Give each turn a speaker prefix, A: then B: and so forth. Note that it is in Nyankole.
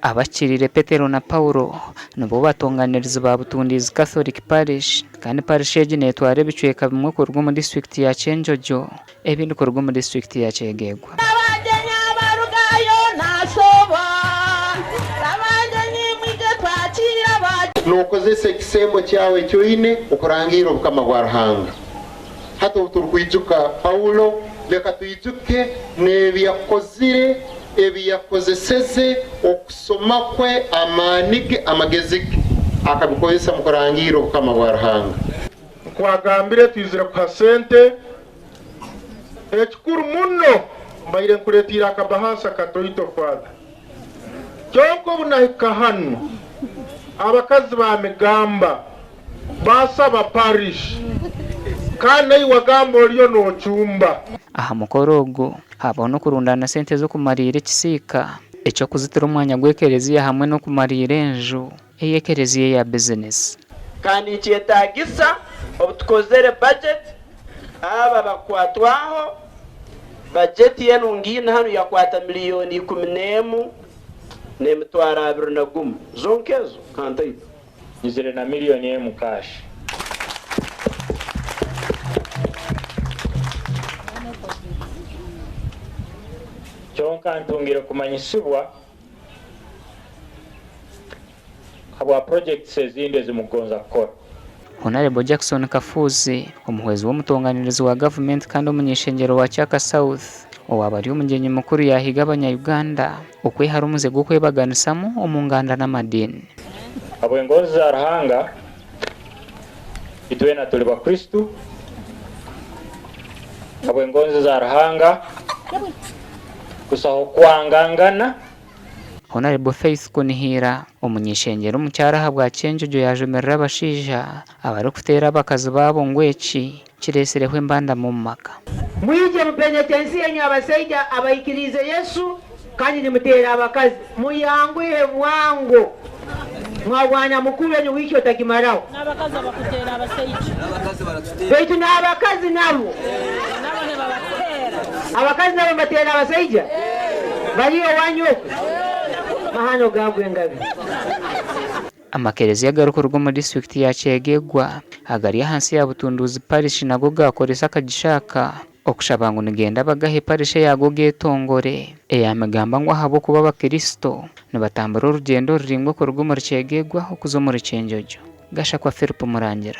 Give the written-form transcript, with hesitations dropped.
A: Abakiriire Petero na Paulo nibo batonganirizi ba Butundiizi Catholic Parish kandi parish egi netwara ebicweka bimwe kuruga omu disiturikiti ya Kyenjojo ebindi kuruga omu disiturikiti ya Kyegegwa.
B: Abagyenyi abarugayo nashoba, Abagyenyi mwije twakire abagyenyi.
C: Nookozesa ekisembo kyawe eki oine okurangiira Obukama bwa Ruhanga. Hati obu turikwijuka Paulo, leka twijuke n'ebi yakozire, ebi yakozeseze okusoma kwe, amaani ge, amagezi ge, akabikozesa omu kurangiira Obukama bwa Ruhanga.
D: Nkwagambire twizire kuha sente. Ekikuru muno mbaire nkuretiire akabahaasa katoito Father. Kyonka obu nahika hanu abakazi bamigamba baasaba parish kandi naiwe wagamba oriyo nocumba.
A: Aha mukoro ogu, habaho n'okurundaana sente z'okumariira ekisiika eky'okuzitira omwanya gw'ekereziya hamwe n'okumariira enju ey'ekereziya eya bizinesi.
E: Kandi nikyetagisa obu tukozere bajeti aba abakukwatwaho, bajeti enungaine hanu yakwata miliyoni 11 n'emitwaro 21 zonka ezo ka ntaito.
F: Nyizire na miliyoni emu kaashi. Kyonka ntungire kumanyisibwa habwa projects ezindi ezi mukugonza kukora.
A: Honarebo Jackson Kafuuzi, omuhwezi w'omutonganirizi wa gavumenti kandi omuny'eishengyero wa Kyaka South owaaba ari omugyenyi mukuru yaahiga abanya-Uganda okwehara omuze gw'okwebaganisamu omu nganda n'amadiini.
F: Habw'engonzi za Ruhanga, itwena tuli Bakristo. Habw'engonzi za Ruhanga, busaho kwangangana.
A: Honarebo Faith Kunihira, omuny'eishengyero omukyara ahabwa Kyenjojo yaajumirira abashaija abarikuteera abakazi baabo ngu eki kiretsireho embandama omu maka.
G: Mwije mupenetensiya inywe abasaija abaikiriize Yesu kandi nimuteera abakazi. Muyanguhe bwango. Mwabwana mukuru enu wiiki otagimaraho.
H: N'abakazi abakuteera abasaija.
G: Baitu n'abakazi nabo.
H: Nabo nibabateera.
G: Abakazi nabo nibateera abasaija? Bari owanyu oku? Mahano gagwa engabi.
A: Amakereziya agarikuruga omu disiturikiti ya Kyegegwa agari ahansi ya Butunduuzi Parish nago gaakoresa akagisha aka okushaba ngu nigenda bagahe parish eyaago getongore eyamigamba ngu ahabw'okuba abakiristo nibatambura orugyendo ruraingwa kuruga omuri Kyegegwa okuza omuri Kyenjojo. Gashakwa Philip Murangira.